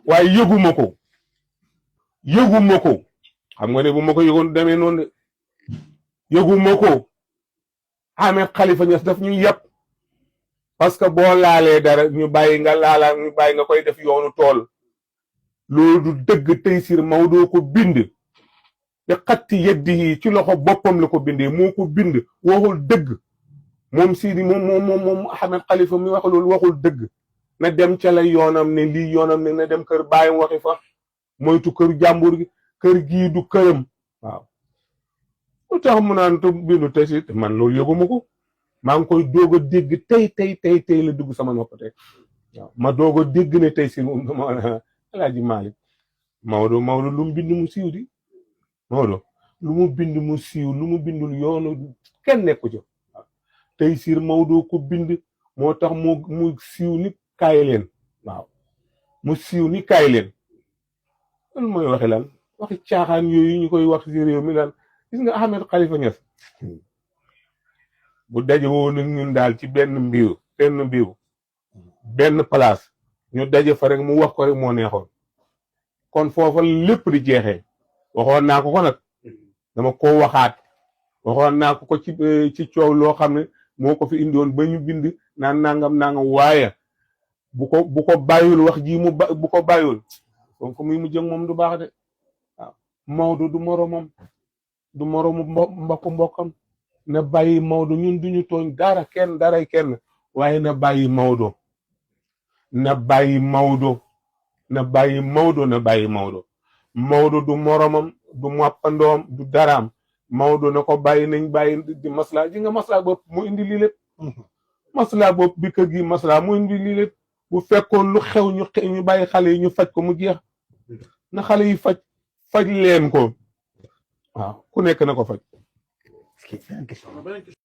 waaye yëguma ko xam nga ne bu ma ko yëgoon demee noonu de yëguma ko Ahmed Khalifa Niass daf ñu yàpp parce que boo laalee dara ñu bàyyi nga laala ñu bàyyi nga koy def yoonu tool loolu du dëgg. Taysiir Maodo ko bind te xatti yeddi yi ci loxo boppam la ko bindee moo ko bind waxul dëgg moom Sidi moom Ahmed Khalifa mi wax loolu waxul dëgg. na dem ca la yoonam ne lii yoonam ne na dem kër baayam waxi fa moytu kër jàmbur gi kër gii du këram. waaw lu tax mu naan te bindu Taysiir man loolu yëguma ko maa ngi koy doog a dégg tey la dugg sama nopp tey waaw ma doog a dégg ne Taysiir moom Alaaji Maalik Maodo lu mu bind mu siiw di Maodo lu mu bind mu siiw lu mu bindul yoonu kenn nekku ci waaw Taysiir Maodo ko bind moo tax mu siiw ni kaay leen waaw mu siiw ni kaay leen loolu mooy waxi lan waxi caaxaan yooyu ñu koy wax ci réew mi lan gis nga Ahmed Khalifa Niass bu daje woon ak ñun daal ci benn place ñu daje fa rek mu wax ko rek moo neexoon kon foofa lépp di jeexee waxoon naa ko nag dama ko waxaat waxoon naa ko ci coow loo xam ne moo ko fi indiwoon ba ñu bind naan nangam waaye bu ko bàyyul wax ji bu ko bàyyul donc fu muy mujj ak moom du baax de waaw Maodo du moromam du moromu mbokkam na bàyyi Maodo ñun duñu tooñ daray kenn waaye na bàyyi Maodo Maodo du moromam du màppandoom du daraam Maodo na ko bàyyi nañ bàyyi di maslaa ji nga maslaa bopp mu indi lii lépp maslaa bopp bi kër gi maslaa mu indi lii lépp bu fekkoon lu xew ñu bàyyi xale yi ñu faj ko mu jeex na xale yi faj leen ko waaw ku nekk na ko faj